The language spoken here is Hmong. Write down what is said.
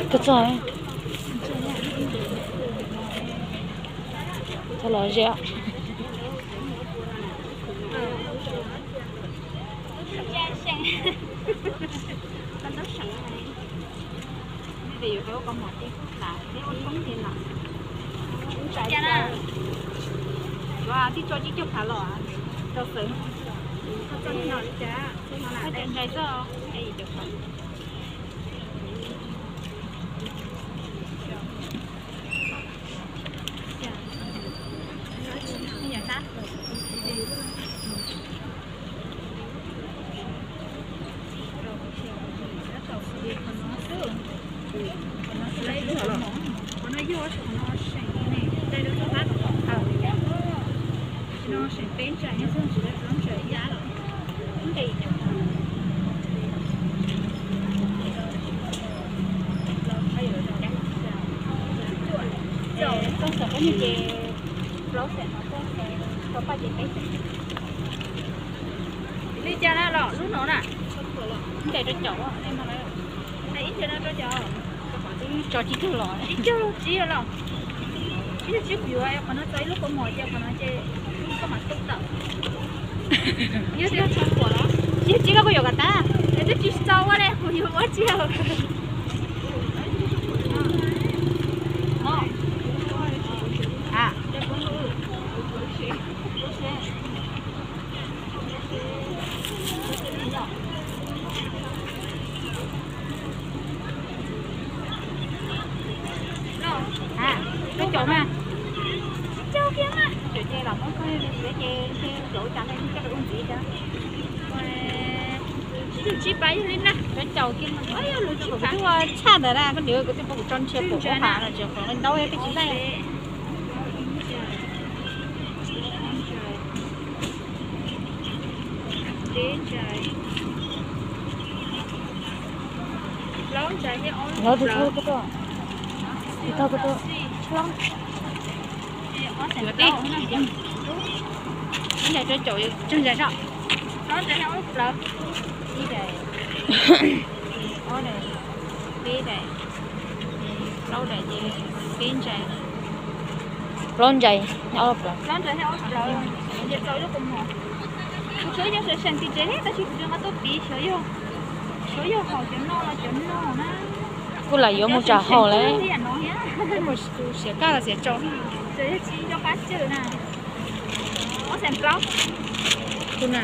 Koj txog, txog los ze. Tij tso cib cuag phav los, tso xwb. Ntshai xwb. Li cas na los lub no na? Ntes rau caum, ib ntses no rau caum. Tso tsib caug los, ib caug tsib los. Ib caug tsib kuv yuav qhov no txo ib lub kaus mom ces qhov no ces koj mam tub tawm. Ib caug tsib los, ib caug tsib koj kuj yuav kom tag. Es twb tsis txo ua ne, kuv yuav ua tsis. Rau caum mas. Caum kiag mas. Caum ces los muab koj li ces ces caum cas li coj ua ntxiv cas. Tsib pab yog li na. Rau caum kiag mas. Ua tshaj ntawd na, koj niam kuv twb pom kuv tso ntsia pom ua pa no tsis qhov ntaub twb tsis laij. Ntawd tus tau koj tuaj, tus tau koj tuaj. Ib daim rau caum tsawg ntses soj? Ib daim, ob daim, peb daim, plaub daim ces peb ntses. Plaub ntses, ob plaub. Kuv xav yog seem seem tim tsev thiab tab sis kuv tsis nqa tuaj piv, xyov yog, xyov yog haum cov no los cov no na. Kuj lam yuav mus tsam haum lawm. Siav kaj los siav tso. Tsis nco qab cwm na. Ob xees plaub. Tus na.